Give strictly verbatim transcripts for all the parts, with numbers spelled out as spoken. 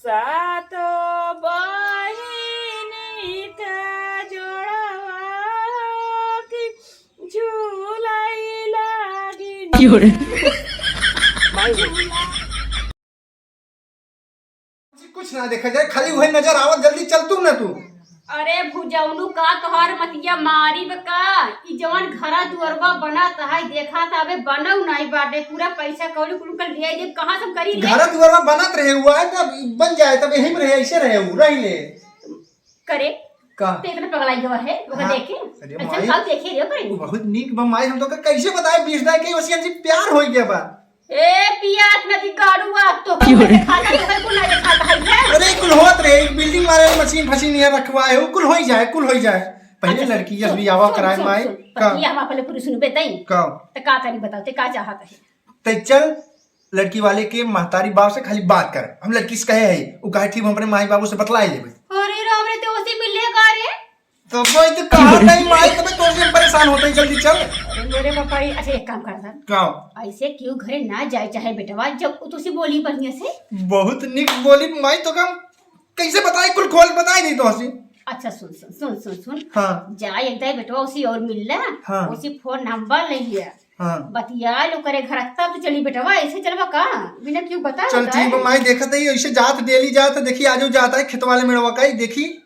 सातो बहिनी का जोड़वा की झूलाई लागिन। क्यों रे? कुछ ना देखा जाए, खाली वही नजर आवत, जल्दी चल तू ना तू। अरे भुजौनू, का तोहार मतिया मारी बा का? ई जवन घरा दुअरवा बनत है, देखा था अबे बनौ नाई बाटे, पूरा पैसा कौड़ी कुल कर ले जे, कहाँ से हम करी रे? घरा दुअरवा बनत रहे हुआ है, तब बन जाए, तब यहीं में रहे, ऐसे रहे, उ रही ले। करे? का? ते इतना पगलाई गवा है, ओका हाँ। देखे? अरे ऐसा माई, का देखे रे करे? उ बहुत नीक बा माई, हम तो का कैसे बताए, बीस दाई के वसी हमसे प्यार हो गया बा। ए पियात नदी गाड़ुआ, तो क्यों रे? खाता तो है, कुल ना खाता है, है? अरे कुल होत रहे, एक बिल्डिंग वाले मशीन फशीन यहाँ रखवा है, वो कुल हो ही जाए, कुल हो ही जाए। पहले अच्छा, लड़की सुन, जब भी आवा सुन, कराए सुन, माई। सुन, का? पतिया हम अपने पूरी सुनबे तई। का? तो का करी बताओ, ते का चाहत है? ते चल, लड़की वाले के महतारी बाप से खाली बात कर, हम लड़की से कहे है, वो कहे ठीक, हम अपने माई बाबू से बतला ही लेबे। अरे राम रे, ते ओसे मिले का रे? तब भाई तो कहा नहीं माई, तबे तोर से परेशान होते ही, जल्दी चल। अरे मोरे पापा, ये, अच्छा एक काम कर सर। का? ऐसे क्यों घरे ना जाए चाहे बेटवा, जब उ तुसी बोली बढ़िया से। बहुत निक बोली माई, तो काम कैसे बताए, कुल खोल बताए नहीं तो हसी। अच्छा सुन, सुन, सुन, सुन, सुन। हाँ। जा एक दाई बेटवा उसी और मिल ले, हाँ। उसी फोन नंबर ले लिया। हाँ। बतिया लो करे घर, तब तो चली बेटवा, ऐसे चलबा का? बिना क्यों बता चल बताए? ठीक बा माई, देखत है ऐसे जात डेली जात, देखी आजो जाता है खेत वाले मेड़वा का ही, देखी।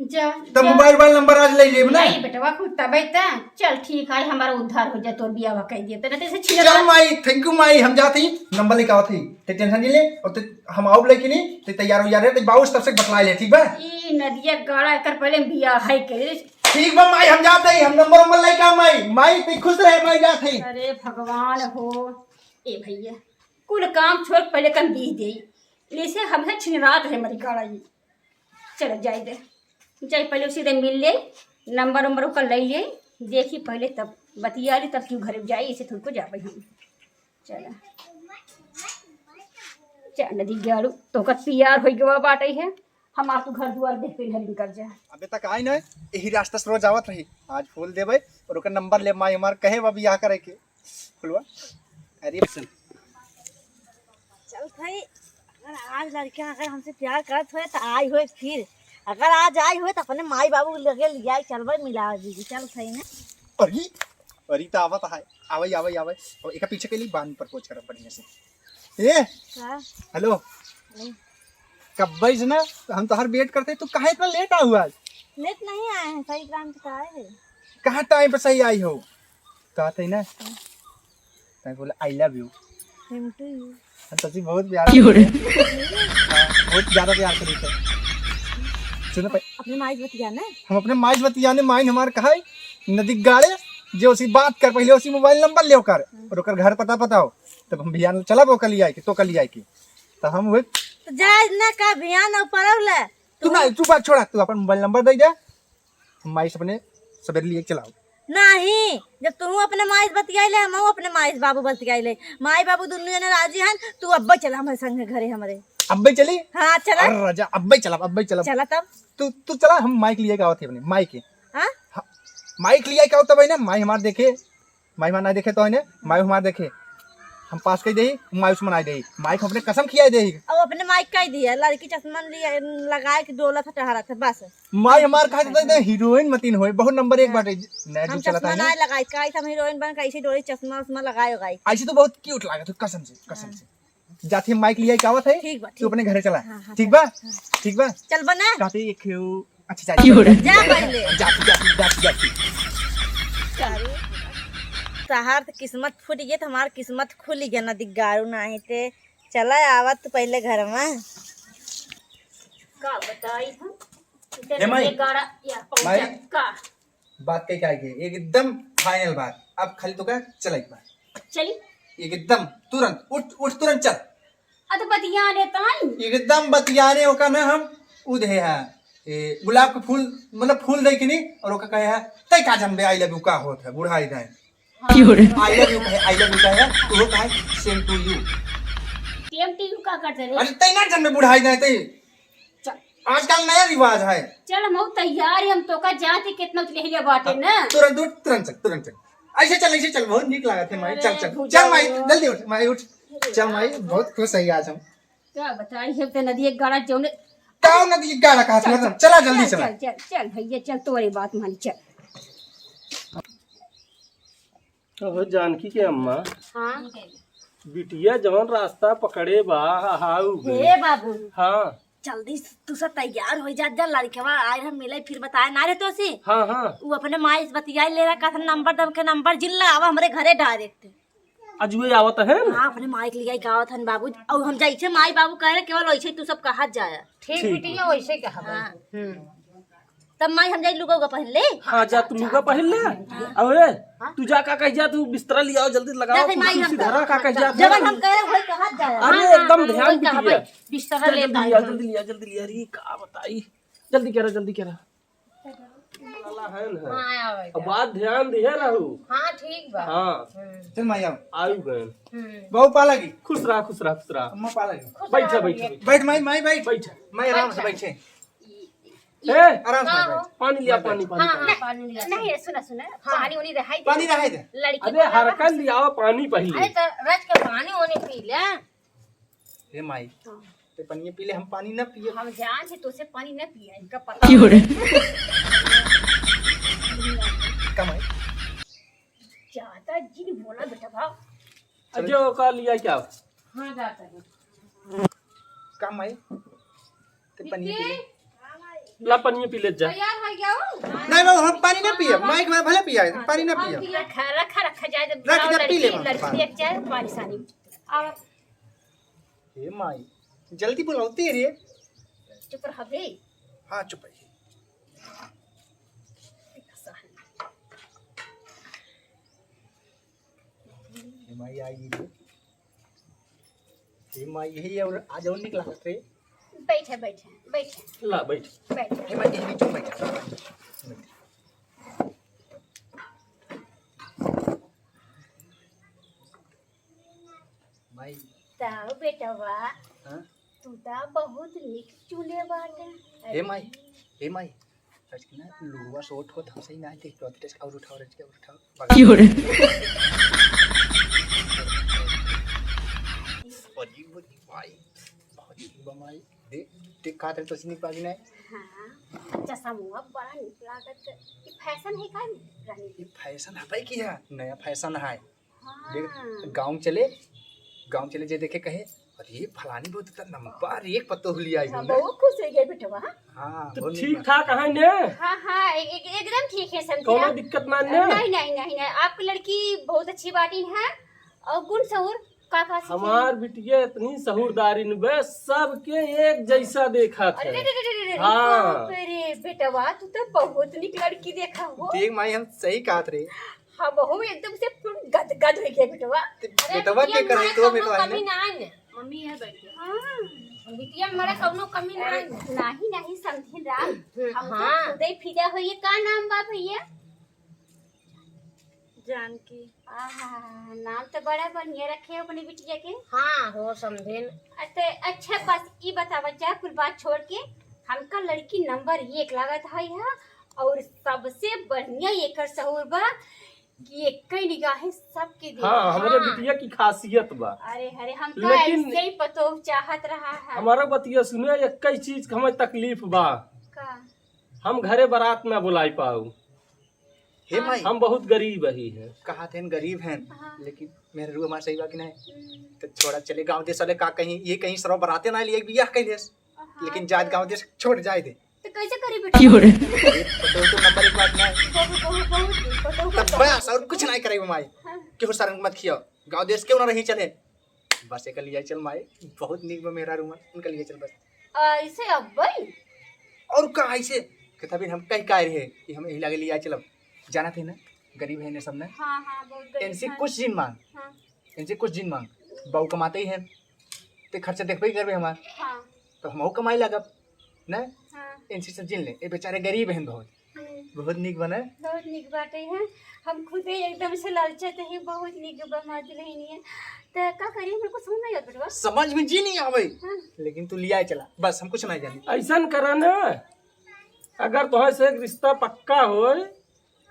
जा, तब जा। मोबाइल वाला नंबर आज ले लेब ना। नहीं बेटवा, कुल तबे त। चल ठीक है, हमारा उद्धार हो जाए, तोर बियाह कह दिए, तेरे से छीन चल ले। माई, thank you माई, हम जाते ही नंबर लेके आवत ही, ते टेंशन नहीं ले, और ते हम आउब लेके नहीं, ते तैयार हो जा रहे, ते बाबू तब से बतला ले, ठीक बा? ई नदिया गाड़ा एकर पहले बियाह है के। ठीक बा माई, हम जाते ही, हम नंबर नंबर लेके आ माई, माई ते खुश रहे, माई जाते ही। अरे भगवान हो, ए भैया, कुल काम छोड़ पहले कम बीह दे, इसे हम है छिनरात है मरी गाड़ा ई। चलो जाए दे, जाए पहले उसी दे मिल ले, नंबर उम्बर ओकर ले ले, देखी पहले तब बतिया ली, तब क्यों घरे जाए, इसे तुमको जाबे हम। चला, चल नदी गाड़ू, तोकर पियार होई गवा बाटे है, हमार तू घर दुआर देख के घर निकल जा। अबे तक आई ना, यही रास्ता से रोज आवत रही, आज फोन देबे और ओकर नंबर ले, माई हमार कहे बा बियाह करे के। खुलवा। अरे सुन। चल भाई, अगर आज लड़का अगर हमसे प्यार करत होए त आई होए फिर, अगर आज आई होए त अपने माई बाबू के लगे लिया चलबे मिला दीदी, चल सही ना। अरे, अरे त आवत है, आवे, आवे, आवे। अब एका पीछे के लिए बांध पर कोच करब बढ़िया से। ए, हाँ। हेलो। हेलो। कब्बे से ना, हम तोहर वेट करते, तू काहे इतना लेट आऊ आज? लेट नहीं आए हैं, सही टाइम पे तो आए हैं। कहाँ टाइम पे सही आई हो? कहते ही ना, तैं बोले, "I love you।" Same to you। हम सच्ची बहुत प्यार क्यों रे? करते हैं। हाँ, बहुत ज्यादा प्यार करी थे। सुनो भाई। अपने माई से बतिया ना। हम अपने माई से बतियाने, माई हमार कहा है, नदी गाड़े, जे उसी बात कर, पहले उसी मोबाइल नंबर ले ओकर, हम्म। और ओकर घर पता बताओ, तब हम बिहान चलब ओकर लिए आए के, तो कर लिए आए के। तो हम हुए तो जा ना का बिहान और परब ले। तू ना, तू बात छोड़ा, तू अपन मोबाइल नंबर दे दे, हम माई से अपने सवेरे लिए चलाओ। नहीं, जब तू अपने माई से बतियाई ले, हम अपने माई से बाबू बतियाई ले। माई बाबू दुनू जने राजी हन, तू अब्बे चला हमारे संग घरे हमरे। अब्बे चली? हाँ, चला। अरे राजा, अब्बे चला, अब्बे चला। चला तब। तू, तू चला, हम माई के लिए का होती अपने, माई के। हाँ? हाँ, माई के लिए का होता भाई ना, माई हमार देखे, माई हमार ना देखे तो है ना, माई हमार देखे। हम पास कह दे, माई उस मनाई दे, माई को अपने कसम खिया दे। अब अपने माई कह दिया, लड़की चश्मा लिया, लगाए के डोला था, टहरा था, बस। माई हमार कहा था, हीरोइन मतीन होए, बहुत नंबर एक हाँ। बाटे, नया हम जुग चलता चश्मा है ना। ना लगाई, काहे हम हीरोइन बन, कैसे डोली चश्मा उश्मा लगाए होगाई। ऐसे तो बहुत क्यूट लागत हो, कसम से, कसम हाँ। से। जाते माई के लिए का आवत है, ठीक बा, तू ठीक। अपने घरे चला। हाँ, हाँ, ठीक बा? हाँ। ठीक बा? चल बना। कहते एक खियो, अच्छा, जा, क्यों रे? जा पहले। जा, जा, जा, जा, जा। तहार तो किस्मत फूट गई, तो हमार किस्मत खुल गया ना, दिग्गारू नाही ते। चला आवत तू पहले घर में। का बताई हम? हे माई। गाड़ा या पहुंचा माई। का? बात कही का के एकदम फाइनल बात। अब खाली तो का चलाई बात। चली। एकदम तुरंत उठ, उठ तुरंत चल। अ तो बतियाने ताई। एकदम बतियाने ओका ना हम उधे है। ए, गुलाब के फूल, मतलब फूल दे के नहीं, और ओका कहे है, "तै का जानबे I love you का होत है, बुढ़ाई जाए।" हाँ। I love you कहे, I love you कहे, वो कहे, "Same to you।" Same to you का करते रे? अरे तै ना जानबे बुढ़ाई जाए तै। चल। आजकल नया रिवाज है। चल, हम तैयार है, हम तो का जाते कितना उतले लिया बाटे ना। तुरंत उठ, तुरंत चल, तुरंत चल। ऐसे चल, ऐसे चल, बहुत नीक लागत है माई। अरे, चल, चल। भुजा चल माई, हो। जल्दी उठ, माई उठ। चल माई, बहुत खुश है आज हम। का बताई, हम तो नदी एक गाड़ा जौने का नदी एक गाड़ा कहा चल, चला जल्दी चल, चला। चल, चल, चल भैया, चल, तोरे बात मानी, चल। अब जानकी के अम्मा, हाँ। बिटिया जौन रास्ता पकड़े बा, हाउ बे। हे बाबू। हाँ। जल्दी से तू सब तैयार होइ जा, जा लड़कवा आए हम मिले, फिर बताए ना रे तोसी। हाँ, हाँ। वो अपने माई से बतियाई ले रहा, कहत नंबर दम के नंबर जिन लगावा हमरे घरे direct। अजुए आवत है ना? हाँ, अपने माई के लिए गावत हन बाबू, और हम जैसे माई बाबू कहे केवल वैसे तू सब कहत जाया। ठीक ठीक। बिटिया, वैसे कहा हाँ। हम्म। तब माई हम जाई लुगा उगा पहन ले। हाँ, जा तू लुगा पहन ले। अरे, हाँ? तू जा का कह जा, तू बिस्तरा लियाओ, जल्दी लगाओ, जा फिर माई कुर्सी हम धरा, का कह जा। जवन हम कहे वही कहत जाया। अरे, हाँ, एकदम हाँ, ध्यान वही बिटिया। कहबे। बिस्तरा जा, ले जल्दी आई लिया, हम। जल्दी लिया, जल्दी लिया। अरे, का बताई? जल्दी करा, जल्दी करा। वाला है ना। हाँ, आवे अब जा। बात ध्यान दिहे रहू। हाँ, ठीक बा। हाँ। हम्म। चल माई आओ। आयु गए। हम्म। बहू पा लगी। खुश रहा, खुश रहा, खुश रहा। अम्मा पा लगी। खुश बैठा, रहा बैठा, भैया। बैठा। बैठ माई, माई बैठ। बैठा। माई आराम से बैठा। बैठे। ए, आराम से हाँ, बैठ। हो। पानी लिया, पानी, पानी, हाँ, पानी। हाँ, पानी लिया। नहीं, सुना, सुना। हाँ। पानी उनी रहाई दे। पानी रहाई दे। लड़की अरे, को हरकन लियावा पानी पहले। अरे, तो रच के पानी उनी पी ले। हे माई, हाँ। ते पनिया पी ले, हम पानी न पिए। हम जान से तोसे पानी न पिए, इनका पता क्यों रे? का माई? ज्यादा जिन बोला बेटा भाव। अजय, वो का लिया क्या? हाँ, जाता है। का माई? ते पनिया पी ले। ला, पनिया पी ले जा। तैयार हो गया हो? नहीं, नहीं, हम पानी न पिए। माई के भले पिया है, पानी न पिए। रखा, रखा, रखा जाए, रख दे, पी ले, लड़की, लड़की, पानी। एक चाय, पानी सानी। और हे माई, जल्दी बुलाओ तेरे। चुप रह बे। हाँ, चुप है। हे माई, आई रे। हे माई, यही और आज और निकला रे। बैठे, बैठे, बैठे। ला, बैठ। बैठे। हे माई, यही बीच में बैठ। माई। ताऊ बेटवा, हाँ? तू ता बहुत निक चुने बाटे। हे माई, हे माई, सच के ना, लुगवा शॉर्ट होत हमसे ही ना देख पावत, और उठाओ, और उठाओ, बगा। क्यों रे? अरे, बड़ी माई, बहुत निक बा माई। दे, देख, का तेरे तो निक बागी ना। हाँ, अच्छा, समूह बड़ा निक लागत। ये फैशन है का रानी? ये फैशन है भाई की है, नया फैशन है। हाँ। देख, गाँव चले, गाँव चले जे देखे कहे, "अरे, फलानी बहुत त नंबर एक पतोह लिया आई हाँ, है।" बहुत खुश हो गए बेटवा। हाँ, तो बहुत ठीक नीक ठाक है ने? हाँ, हाँ, एक, एक, एकदम ठीक है समधिया। कौनो दिक्कत ना ने? नहीं, नहीं, नहीं, नहीं, आपकी लड़की बहुत अच्छी बाटी है और गुण सहूर का, का सीखे? हमार बिटिया इतनी सहूरदारिन बे, सबके एक जैसा देखत है। अरे, रे, रे, रे, रे, रे, हाँ। बाप रे, बेटवा, तू तो बहुत निक लड़की देखा हो। देख माई, हम सही कहत रहे। हाँ, बहू एकदम से फुल गद गद हो गया बेटवा। ते अरे, बेटवा बिटिया के करे हमारे तो कौनो बेटवा है कमी ना। ना है। मम्मी यहाँ बैठ गया। हाँ। बिटिया हमारे कौनो कमी ना है। अरे, नाही, नाही, समधिन राम। हम तो हाँ। खुदे फिदा हो, ये का नाम बा भैया? जानकी। आहा, नाम तो बड़ा बढ़िया रखे हो अपनी बिटिया के। हाँ, हो समधिन। अते अच्छा, बस ई बतावा जा, कुल बात छोड़ के, हमका लड़की नंबर एक लागत है, हाँ, और सबसे बढ़िया एकर सहूर बा कि एक ही निगाहे सबके देखा। हाँ, हमरे हाँ। बिटिया की खासियत बा। अरे, अरे, हम तो लेकिन ऐसे ही पतोह चाहत रहा है। हमारा बतिया सुने, एक ही चीज के हमें तकलीफ बा। का? हम घरे बारात ना बुलाई पाऊ। हे हाँ। माई। हम बहुत गरीब ही हैं। कहा थे गरीब हैं, हाँ। लेकिन मेहररुआ हमार सही बा कि नहीं? हम्म। तो छोड़ा चले गाँव देश वाले का कहीं, ये कहीं सरवा बराते ना लिए बियाह कह देस। हाँ, लेकिन जात तो गाँव देश छोड़ जाए दे। तो कैसे करी बेटा? क्यों रे? ये पतोह तो नंबर एक बात ना है। बहुत, बहुत, बहुत, बहुत, तब बहुत। बस और कुछ नहीं करे माई। हाँ। केहू सारन मत खियाओ। गाँव देश क्यों ना रही चले। बस एक लिए चल माई। बहुत नीक बा मेहरारू मन, उनका लिए चल बस। ऐसे अब्बई? और का ऐसे? कहता भी हम कह का रहे कि हम यही लागे लिए चलब। जाना थे ना, गरीब है ने सब ना। हाँ, हाँ, बहुत गरीब इनसे है। कुछ जिन मांग। हाँ। इनसे कुछ जिन मांग। बाऊ कमाते ही हैं। ते खर्चा देखबे ही करबे हमार। हाँ। तो हमहू कमाई लागब, ना? हाँ। इनसे सब जिन ले। ये बेचारे गरीब हैं बहुत। हम्म। बहुत नीक बा ना? बहुत नीक बाटे हैं। हम खुदे एकदम से ललचत ही, बहुत नीक बा हमार दुल्हनिया। त का करी, हमरे कुछ समझ नहीं आवत बेटवा। समझ में जी नहीं आवे। हाँ। लेकिन तू लिया चला, बस हम कुछ नहीं जानी। ऐसन करा ना, अगर तोहरे से एक रिश्ता पक्का होए,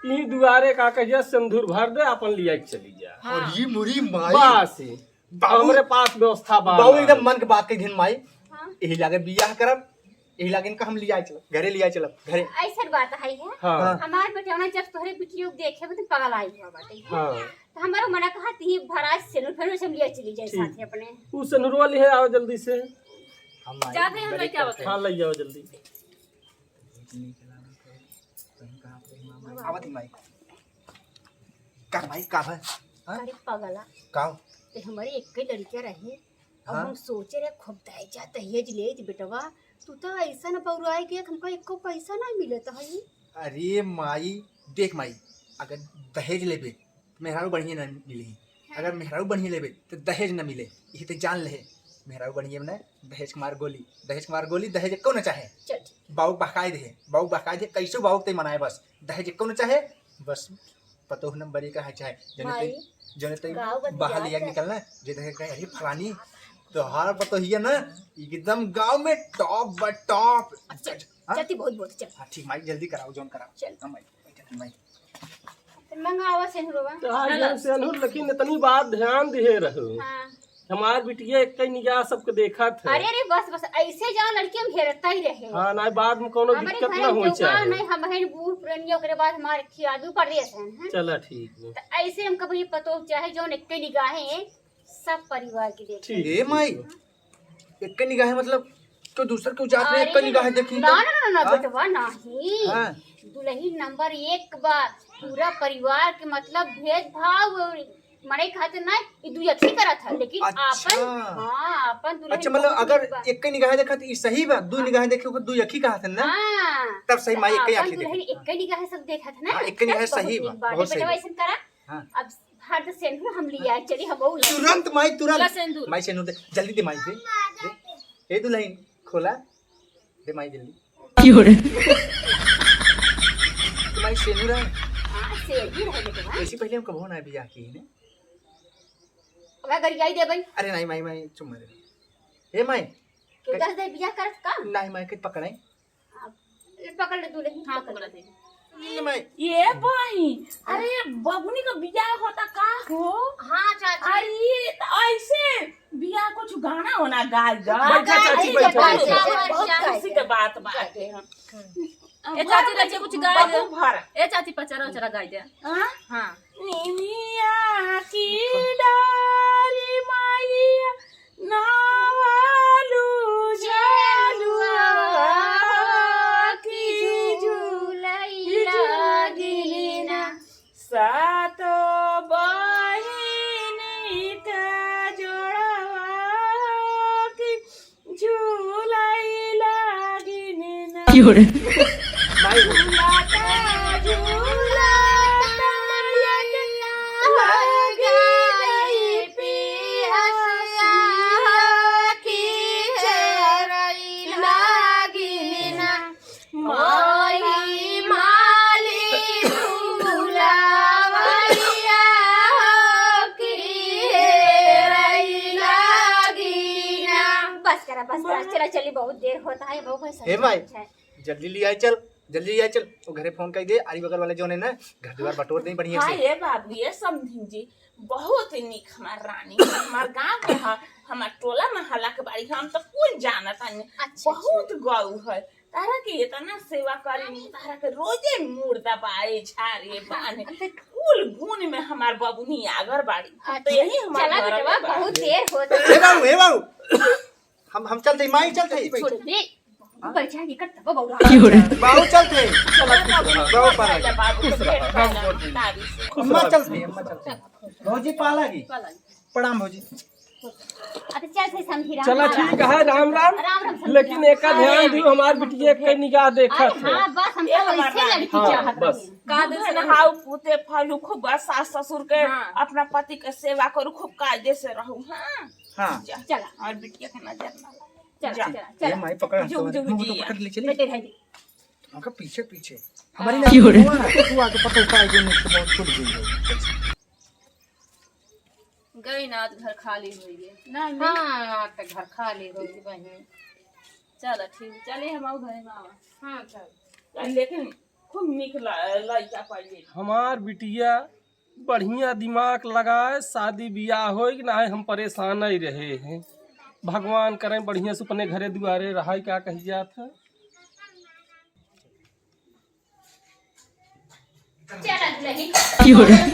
ई दुआरे का कहिया सिंदूर भर दे, अपन लिया के चली जा। हाँ। और ये मुरी माई। बस ही। बाबू, हमरे पास व्यवस्था बा। बाबू एकदम मन के बात कही दिन माई। हाँ। यही लागे बियाह करब, यही लागे इनका हम लिया चलब, घरे लिया चलब, घरे। ऐसन बात है, है? हाँ। हाँ। हमार बेटवा ना जब तोहरे बिटियो के देखे में तो पगल आई हुआ बाटे। हाँ। तो हमारा मना कहा ती भरा सेनुर फेर से हम लिया चली जाए ठीक। साथ ही अपने। उ सेनुरवा लिहे आओ जल्दी से। हम आई, जाते हैं, हम बड़ी लेके आवत करते हैं। हाँ, ले आओ जल्दी। आवत ही माई। का माई, का है? हाँ? अरे पगला। का? ते हमारे एक ही लड़का रहे। अब हाँ? हम सोचे रहे खूब दहेजा दहेज ले बेटवा। तू तो ऐसा न बौराए गया, हमको एको पैसा ना मिले तो है। अरे माई, देख माई, अगर दहेज लेबे, मेहरारू बढ़िया ना मिली। हाँ। अगर मेहरारू बढ़िया लेबे, तो दहेज ना मिले। यही तो जान ले, मेहरारू बढ़िया ना, दहेज के मार गोली, दहेज के मार गोली, दहेज एको ना चाहे। चल ठीक। बाबू बहकाए दे, बाबू बहकाए दे, कैसे बाबू ते मनाए बस, दहेज एको ना चाहे, बस पतोह नंबर एक है चाहे, जने माई, ते, जने ते गाँव बतिया बाहर लिया के चल। निकलना, जे देखे कहे, "अरे फलानी, तोहार पतोहिया ना, एकदम गाँव में top बा top।" अच्छा, हाँ? चलती बहुत बहुत, चल। हाँ, ठीक माई, जल्दी कराओ, जौन कराओ। चल। हाँ माई, चल माई। तो मंगावा सेनुरवा। तो हाँ, ना, ये ना। सेनुर, लेकिन इतनी बात ध्यान दिहे रहो। हाँ। हमार बिटिया एक ही निगाह सबके देखत है। अरे, अरे, बस, बस, ऐसे जाओ, लड़की हम हेरता ही रहे। हाँ, ना, बाद में कोनो हमारे दिक्कत घर ना हो के चाहे। नहीं, हम हैं बूढ़ पुरानिया, ओकरे बाद हमारे खियादू परदेस हैं, हैं? चला, ठीक है। तो ऐसे हम कभी पतोह चाहे जौन एक ही निगाह है, सब परिवार के देखे। ठीक, ए माई, ठीक। एक ही निगाह है, मतलब, तो दूसर के जात में अरे, एक ही निगाह देखी ना, तो? ना, ना, ना, हाँ? बेटवा, नहीं। हाँ। दुल्हन नंबर एक बा, पूरा परिवार के, मतलब, भेदभाव मड़ई खातिर ना, ई दुई अखी करत है, लेकिन अच्छा। आपन, हाँ, आपन दुल्हन अच्छा, मतलब, बहुत अगर नीक बा। एक ही निगाह देखा तो ई सही बा, दुई निगाह देखे ओकर दुई अखी कहत है ना? हाँ। तब सही तो माई एक ही आपन आँखी दुल्हन देखे। एक ही निगाह सब देखत है ना? हाँ, एक ही निगाह तब सही बहुत बा, नीक बा। बहुत अरे सही बेटवा, बा। ऐसन करा, हाँ। अब हर से हम लिया चली, हम बहुत तुरंत माई, तुरंत। ला सेंदूर। माई सेंदूर दे, जल्दी दे माई दे। दे। ए दुल्हन, खोला। दे माई जल्दी। क्यों रे? माई सेंदूर है। हाँ, सेंदूर है बेटवा। ऐसी पहले हम कबो ना बियाह की ने। अब गरियाई दे भाई। अरे नहीं माई, माई चुम्मा दे। ए माई। क्यों दस दे बियाह करत का? नहीं माई, कहीं पकड़ाई। ले पकड़ ले दुल्हन, हाँ, पकड़ पकड़ ले। ले माई। ये बहिन, अरे ये बबुनी का बियाह होता का हो? हाँ, चाची। अरे ये तो ऐसे बियाह कुछ गाना होना गाय गा। बैठा चाची, अरे बैठा, चाची, बैठा। बहुत खुशी के बात बाटे हम। ए चाची, बच्चे कुछ गाय दे। बाबू भरा। ए चाची, पचरा उचरा गाय दे। हाँ? हाँ। निमिया की डारी माई नवालू झलुआ की झूलई लागिना। सातो बहिनी का जोड़वा की झूलई लागिना। क्यों रे? झूलता झूलता लगे पिया की झूलई लागिना। माई माली फुलवरिया हो की हेरई लागिना। बस करा, बस करा, चला चली, बहुत देर होता है, बहुत कोई हे माई, जल्दी ले आए चल, जल्दी ले आए चल। वो घरे फोन कर दे, आरी बगल वाले जोन है ना, घर द्वार बटोर दे बढ़िया हाँ, से। ये बाबू, ये समधिन जी, बहुत ही नीक हमार रानी है, हमार गाँव में है, हमार टोला मोहल्ला के बाड़ी हम तो कुल जानत हन। अच्छा, बहुत अच्छा। गऊ है, तारा के इतना सेवा करी, तारा के रोजे मुड़ दबाए, झारे, बांधे, कुल गुण में हमार बबुनी आगर बाड़ी। तो अच्छा, यही हमार चला घर बेटवा, में बा। बहुत देर होत हे बाबू, हे बाबू, हम, हम चलते, माई चलते। छोड़ दे, ऊपर जाके कर तब बउरा। बाबू चलते। चला, बाबू पाला। खुश रहा। अम्मा चलते, अम्मा चलते। भौजी पाला की। प्रणाम भौजी। अच्छा, चल से समझी राम चला, राम। ठीक है, राम राम। राम राम समझी लेकिन राम। एका ध्यान दियो, हमार बिटिया के निगाह देखत अरे है। हाँ, बस हम ये तो हमार ऐसे राम। लड़की हाँ, चाहत बस। रही। कायदे से नहाऊ, पूते फालू, खूब सास ससुर के हाँ। अपना पति के सेवा करू, खूब कायदे से रहू। हाँ। हाँ। जा। चला। और बिटिया के नजर ना लगे। चला, जा। चला, ये चला। माई पकड़, जुग, जुग मुंह तो जिया। पकड़ ले चली। बेटे, है दे। हमका पीछे, पीछे। हाँ। हमारी ना क्यों रे? हुआ, तू आके पकड़ पाए, जो मुझसे बहुत छूट गई है। गई ना, आज घर खाली होई गई। ना, नहीं। हाँ, आज तो घर खाली होई गई बहन। चला, ठीक, चले हम आऊ घरे में आवा। हाँ, चल। लेकिन खूब निक ल-, लइका पाइए। हमार बिटिया बढ़िया दिमाग लगाए, शादी बियाह होए कि नाहीं, हम परेशान ही रहे हैं। भगवान करें बढ़िया से अपने घरे दुआरे रहाई, का कही जात है। चला दुलहिन। की हो रहा है?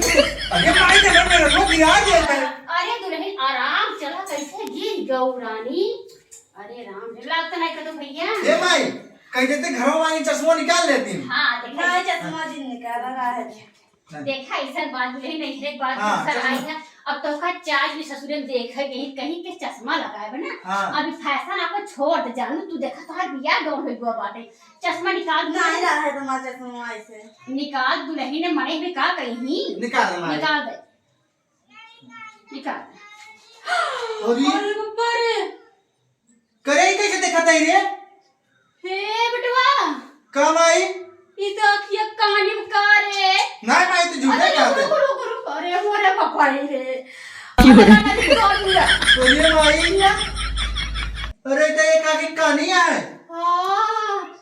अरे माई, चला मेरा, वो गिरा दिया था। अरे दुलहिन, आराम चला, कैसे गिर गऊ रानी। अरे राम रे, लागत नहीं कतो भैया। ए माई, कह देते घरों वाली चश्मा निकाल लेती। हाँ, देखा। नहीं, चश्मा जिन निकाला रहा है। देखा, ऐसा बात दुलहिन नहीं, एक बात हाँ, दूसर चश्मा। आई है। अब तो का चार्ज भी ससुरे में देखे गई, कहीं के चश्मा लगाए बा ना। हाँ। अभी फैशन आपको छोड़ दे जानू, तू देखा तोहार बियाह गौन होई गवा बाटे। चश्मा निकाल दे। नहीं रहा है तुम्हारा चश्मा ऐसे। निकाल, दुलहिन ने मने में का कही? निकाल दे माई। निकाल दे। निकाल। अरे। अरे बाबा रे। करे ही कैसे देखत है रे? हे बेटवा। का माई? ई तो अखिया कानी में का रे? नहीं माई, तू झूठे अरे, कहत है। रुक, रुक, रुक, अरे, मोरे बापा रे। की हो रे? अरे, अरे, अरे, अरे माई। अरे, तो एक आँखी कानी है। हाँ।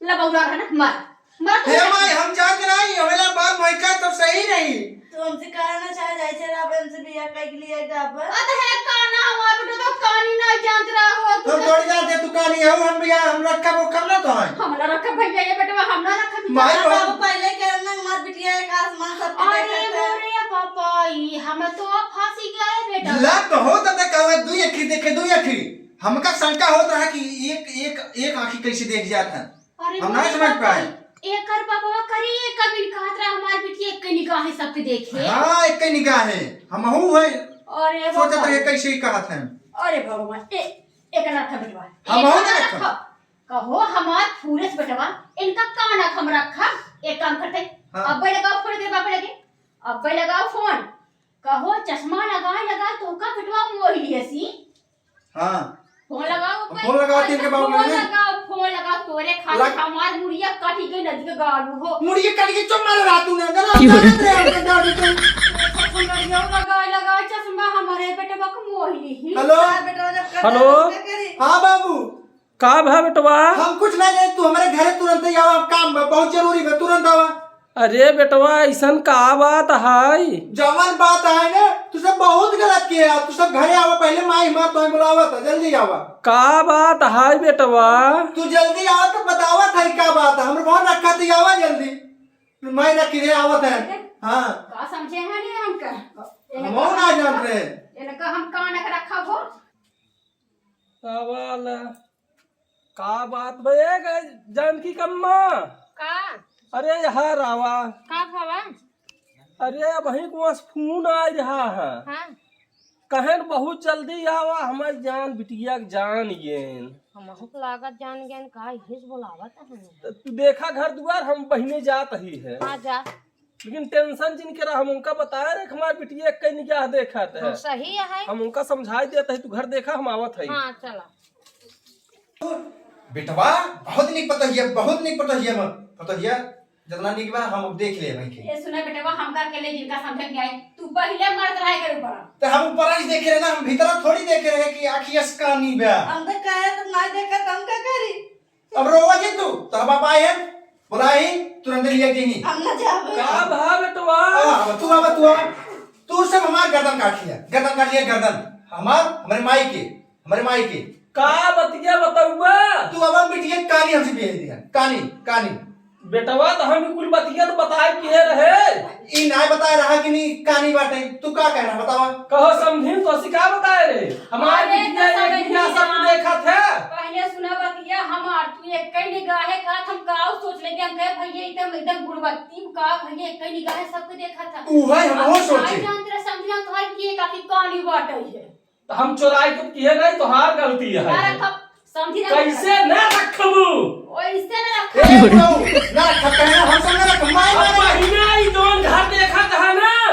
ला बउला रहा ना, मार। मार तू हे मार। माई, हम जात रही, हमेला बात माई का तो सही रही। तू हमसे कहना चाह जाए थे, आप हमसे बियाह कर लिए गाबर। अत है काना, हमार बेटा तो कानी ना जानत रहा हो, तू हम तो थोड़ी जानते तू कानी है, हम बियाह, हम रखब, वो कब ना तो है। हम ना रखब भैया, ये बेटवा हम ना रखब। माई बाबा बहुत पहले के ना, हमार बिटिया एक आसमान सब पे अरे देखत है। मोरे बापा, ई हम तो फंसी गए बेटा। लग तो होत है, कहवे दुई अखी देखे, दुई अखी। हमका शंका होत रहा कि एक, एक, एक आँखी कैसे देख जात है। अरे हम ना मोरे समझ बाबा, पाए। एकर बाबा करी, एक कबिन कहत रहा, "हमार बिटिया एक निगाह है, सबके देखे।" हाँ, एक निगाह है, हमहू है। अरे सोचत बाबा। रहे, कैसे ही कहत है। अरे भगवान, ए, एक ना रखा बेटवा। हमहू एक ना ना रखा। रखा। कहो, हमार फूरस बेटवा, इनका का ना हम रखा? एक काम करते, हाँ। अब्बे लगाओ फोन के बाप लगे, अब्बे लगाओ फोन। कहो, चश्मा लगाए, लगाए, तोहका बेटवा मोह लियसी। हाँ। फोन लगाओ, फोन लगाओ, तीन के बाबू फोन लगाओ। लगाओ, फोन लगाओ, तोरे खाली लग- हमार मुड़िया काटी के नदी के गालू हो। मुड़िया काटी के चुप मारे रहा तूने, ना, ना, की हो रहा? जानत रहे हमके गालू तू। फोन लगाओ, लगाओ, लगाओ, चश्मा हमारे बेटवा को मोह ली ही। हेलो। हाँ, बेटवा, जब कर हेलो। दे, तब क्या करी? हाँ, बाबू। का भा बेटवा? हम कुछ नहीं जाने, तू हमारे घरे तुरंत ही आवा, काम बा, बहुत जरूरी बा, तुरंत आवा। अरे बेटवा, ऐसन का बात है? जवन बात है ना, तू सब बहुत गलत किया, तू सब घरे आवा, पहले माई हमार तोहे बुलावत है, जल्दी आवा। का बात है बेटवा? तू जल्दी आवा तो बतावत है का बात है, हमरे फोन रखा थी, आवा जल्दी। माई रखी रे, आवत है। हाँ। का समझे हैं नहीं हमका? हम और ना जान रहे। इनका हम कान के रखा हो। सवाल। का बात बे, ए ग-, जानकी कम्मा? का? अरे, यहाँ रावा। का भवा? अरे, अबहीं कुआँ से फोन आ रहा है। हाँ। कहेन बहुत जल्दी आवा, हमारी जान बिटिया के जान गेन। हमहू के लागत जान गेन, का हिस बोलावत है। त तू देखा घर दुआर, हम बहिने जात ही है। हाँ, जा। लेकिन tension जिन के रहा, हम उनका बताए रहे कि हमार बिटिया एक कई निगाह देखत है। हाँ, सही है। हम उनका समझाई देत है, तू घर देखा, हम आवत है। हाँ, चला। बेटवा, बहुत निक पतोहिया, बहुत निक पतोहिया, म-, पतोहिया, जितना निक बा, हम अब देख ले भाई के। ये सुना बेटवा, हमका अकेले जिनका समझे नहीं आई, तू पहले मर्द रहे के ऊपर। तो हम ऊपर ही देखे रहे ना, हम भीतर थोड़ी देखे रहे कि आँखी असकानी बा। हम तो कहे तो ना देखा, तो हम का करी? अब रोवा जी तू, तोहर बाप आए हैं, बुलाए ही, तुरंत लिया के ही। हम ना जाबे। का भा बेटवा? आ, अब तू आवा, तू आवा। तू सब हमार गर्दन काट लिया, गर्दन काट लिया, गर्दन। हमार, हमारे माई के, हमारे माई के। का बतिया बतउबा? तू अब हम बिटिया कानी हमसे भेज दिया, कानी, कानी। बेटवा, तो हम कुल बतिया तो बताए किहे रहे। ई नाय बताए रहा कि नी कानी बाटे। तू का कह रहा बतावा? कहो समधिन, तोसी का बताए रे? हमार अरे, बिटिया तो एक समझ बिटिया सब गया। देखत है। पहले सुना बतिया हमार, तू एक कई निगाहे का हम का सोच ले कि हम कहे भैया एकदम, एकदम गुणवत्ती का भैया एक कई निगाहे सबके देखत है। उहे हम अब हो सोचे। भाई जान तेरा समझिया तोहर कि एक आखी कानी बाटे है। तो हम चोराई के किहे नहीं, तोहार गलती है। ना रखब, समझी ना कैसे रखब। ना रखबू? ओइसे ना ए, रखब। बहू, ना रखब, कहना हम सब ना रखब, माई अब मारे। बहिना ई जौन घर देखत है ना,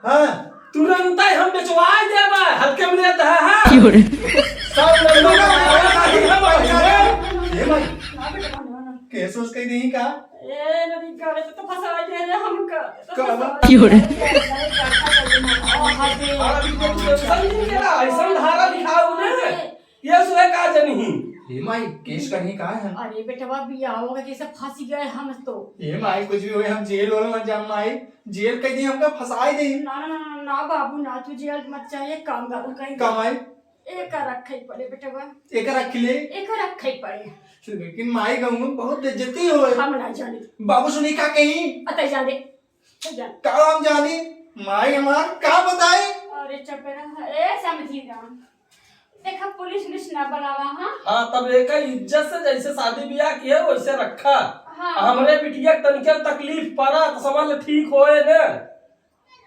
हाँ। तुरंत ही हम बेचवाई देबा, हल्के में लेत है, हाँ। क्यों रे? सब लोग ये माई, केस ओस कई देही का? ए, नदी गाड़े तो फंसा दे रे हमका। का बा? क्यों रे? और अभी तो tension नहीं लेना, ऐसा धारा लिखाओ ना। ये सुबह का जनी। ए माई, केस करही का है? अरे बेटवा, बियाह होगा, जैसे फंसी गए हम तो। ए माई, कुछ भी होए, हम जेल होल मत जाम माई, जेल कह दी, हमका फंसाए दे। ना, ना, ना, ना, ना बाबू, ना, तू जेल मत जाए, एक काम कर, कहीं का माई? एक रखे पड़े बेटवा। एक रख ले। एक रखे पड़े। लेकिन माई, गाँव में बहुत बेइज्जती होए। हम ना जाने। बाबू सुनी का कहीं? अतः जाने। का हम जानी, माई हमार का बताई? अरे चुप रह, ए समधी राम, देखा पुलिस उलिस ना बुलावा, हाँ? हाँ, तब एकर इज्जत से जैसे शादी ब्याह किए वैसे रखा। हाँ। हमरे बिटिया के तनिके तकलीफ पड़ा तो समझ ले ठीक होए ने।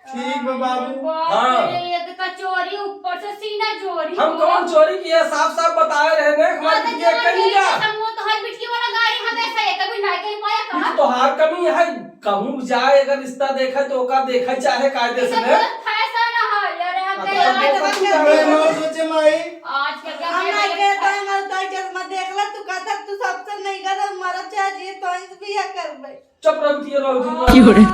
ठीक बा बाबू। बाप हाँ। रे, ये तो चोरी ऊपर से सीना चोरी हम हो। कौन चोरी किया? साफ साफ बताए रहे ने, हमारी हाँ, तो बिटिया चोरी कहीं नहीं जा। है, हम वो तो हर बिटिया वाला गाड़ी हमेशा ये कभी ना कहीं पाया ये कहाँ? तोहार कमी है, कहूँ जाए अगर रिश्ता देखे तो ओका देखे चाहे कायदे से ने। फैशन है यार, हम हाँ, तो कहीं हम आए तो बात कर अरे रहे हैं। मत सोचे माई। आजकल का हम ना कहता है, मरता चश्मा देख ला, तू कहता तू सबसे नहीं कहता, मरा चाहे जिए तो इस बिया कर भाई। चुप रह बिटिया, रहो जी, रहो। की हो रे?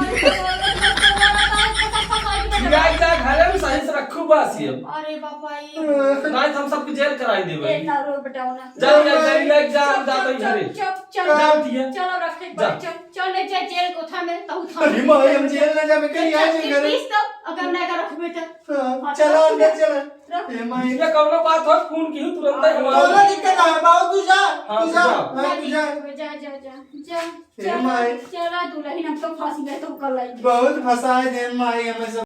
जा, जा, घरे में सही से रखू बस ये। अरे बाप रे। नहीं तो हम सबके जेल कराई देबे। ए, ना रो बेटा, ना। जा, जा, जा, जा, जा, हम जाते हैं घरे। चुप, चुप, चुप। जा बिटिया। चलो, रखे जा। चल, चल, ले जा जेल कोठा में, तहु था। अरे माई, हम जेल ना जाबे, कहीं आ जाए घरे। पीस तो, अगर ना का रख बेटा। हाँ, हाँ, चलो, रख अंदर बेटा। चलो। रख। ए माई। ये कौनो बात हो, फोन की तुरंत ही हाँ, हमारे कौनो दिक्कत ना है, बाबू तू जा, हाँ, तू जा, जा। हाँ, तू जा। जा, जा, जा, जा। ए चला, माई। चला दुल्हन, हम तो फांसी में तो कर लाई। बहुत फंसाए दे माई हमें सब।